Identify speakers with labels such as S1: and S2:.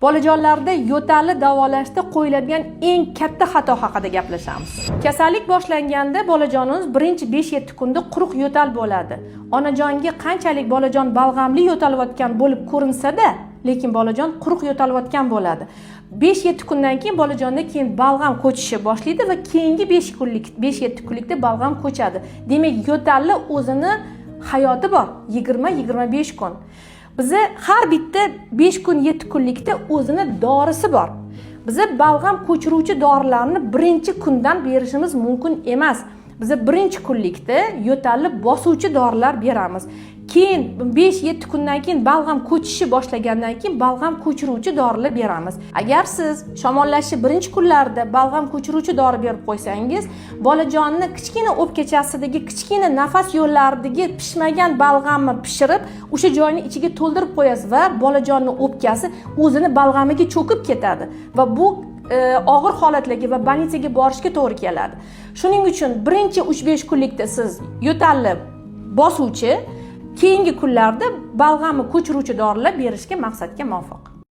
S1: Bolajonlarda yo'talni davolashda qo'yiladigan eng katta xato haqida gaplashamiz. Kasallik boshlanganda bolajonimiz birinchi 5-7 kunda quruq yo'tal bo'ladi. Onajonga qanchalik bolajon balg'amli yo'talayotgan bo'lib ko'rinsa-da, lekin bolajon quruq yo'talayotgan bo'ladi. 5-7 kundan keyin bolajonda keyin balg'am ko'chishni boshlaydi va keyingi 5 kunlik, 5-7 kunlikda balg'am ko'chadi. Demak, yo'talni o'zini hayoti bor, 20-25 kun. Biza har bitta 5 kun, 7 kunlikda o'zini dorisi bor. Biza balg'am ko'chiruvchi dorilarni birinchi kundan berishimiz mumkin emas. Biza birinchi kunlikda yo'talni bosuvchi dorilar beramiz. Keyin 5-7 kundan keyin balg'am ko'chishni boshlagandan keyin balg'am ko'chiruvchi dorilar beramiz. Agar siz shamollashni birinchi kunlarida balg'am ko'chiruvchi dori berib qo'ysangiz, bolajonni kichkina o'pkachasidagi kichkina nafas yo'llaridagi pishmagan balg'amni pishirib, o'sha joyni ichiga to'ldirib qo'yasiz va bolajonni o'pkasi o'zini balg'amiga cho'kib ketadi va bu og'ir holatlarga va больница ga borishga to'g'ri keladi. Shuning uchun birinchi 3-5 kunlikda siz yo'talni bosuvchi, keyingi kunlarda balg'amni ko'chiruvchi dorilar berishga maqsadga muvofiq.